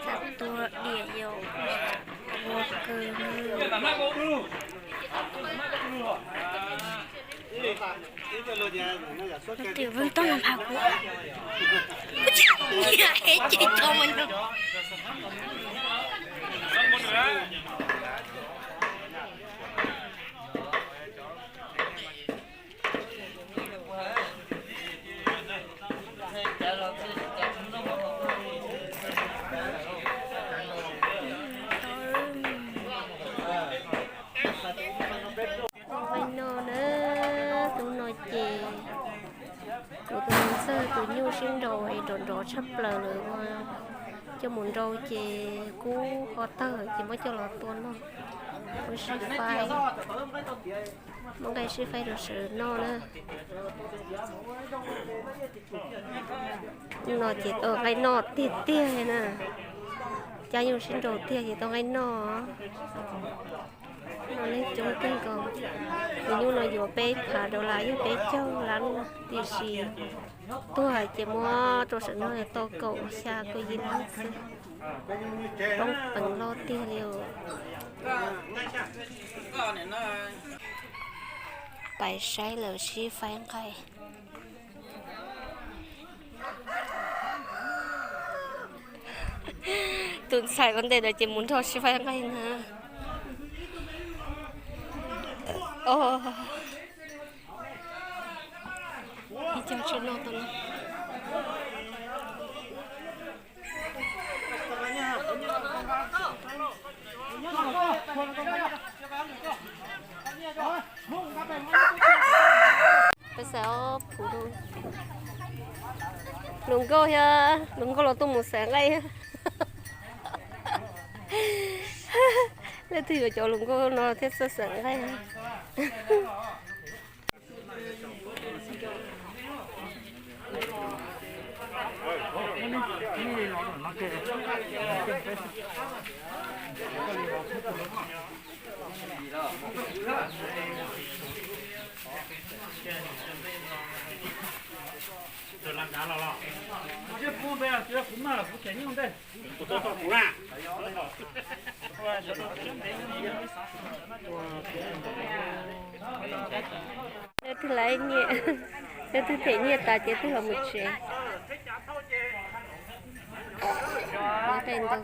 Txav tua diam yau ua kws. Tus Vwj Tooj no npaj kuv. Ces tso mas no. Nqaij noj na, hnub no ces kuv tus ntxawg tus nyuj sib nraus es nrov nrov tshaj plaws lawm ua coj mus nrau ces kub ho tawg ces muab coj los tua noj. Muab sib faib, muab nqaij sib faib rau sawv noj na. No ces tau nqaij noj tiag tiag na. Cab nyuj sib nraus tiag ces tau nqaij noj. No neeg coob kawg nkaus. Tus nyuj no yuav peb phav dollar yog peb caug lab, tiam sis tuag ces muab rau sawv noj tau kaum xya kaum yim lab xwb. Poob peev loj tiag li os. Pais saib lawv sib faib nqaij. Tus ntxhais ua ntej ntawd ces mus nrog sib faib nqaij na. Ib co tsis noj tau no. Peb xav ob phuv hluas nkauj thiab hluas nkauj los tuaj mus xav nqaij. Leej twg yuav cov hluas nkauj no thiab txawj xav nqaij. Leej twg laib nyiaj, leej twg them nyiaj tas ces twg los mus tsev. Ua nqaij ntau kawg.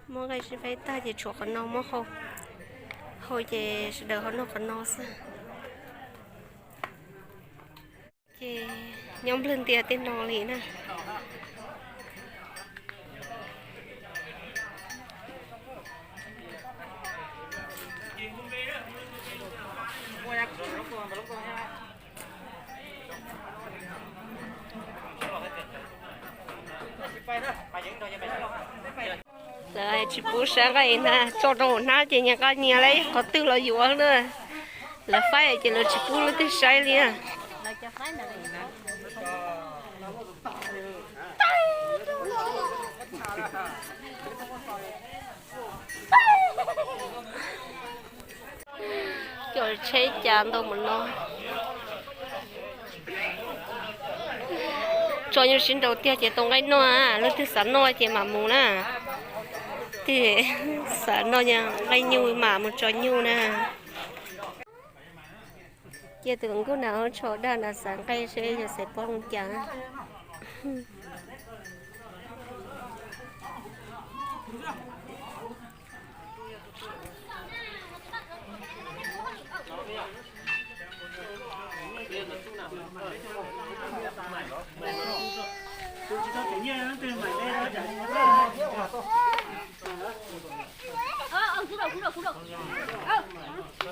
Muab nqaij sib faib tag ces tshuav qhov no muab hau, hau ces sawv daws ho noj qhov no xwb. Ces nyob nplawg ntias tej no li na. Lawv tsis pub saib nqaij na, tso rau hauv hnab ces nyias nqa nyias li, qhov twg los yuav na. Lawv faib ces lawv tsis pub leej twg saib li. Cov tsheb cas ntau mus no. Tso nyuj sib nraus tiag ces tau nqaij noj, leej twg xav noj ces mam mus na. Twg xav noj nqaij nyuj mam mus tso nyuj na. Cia tus hluas nkauj na tsho daj na xav nqaij seb yog xaiv paub zoo cas.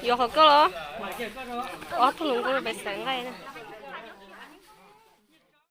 Yuav qhov koj los? Ob tug hluas nkauj pem xaiv nqaij na.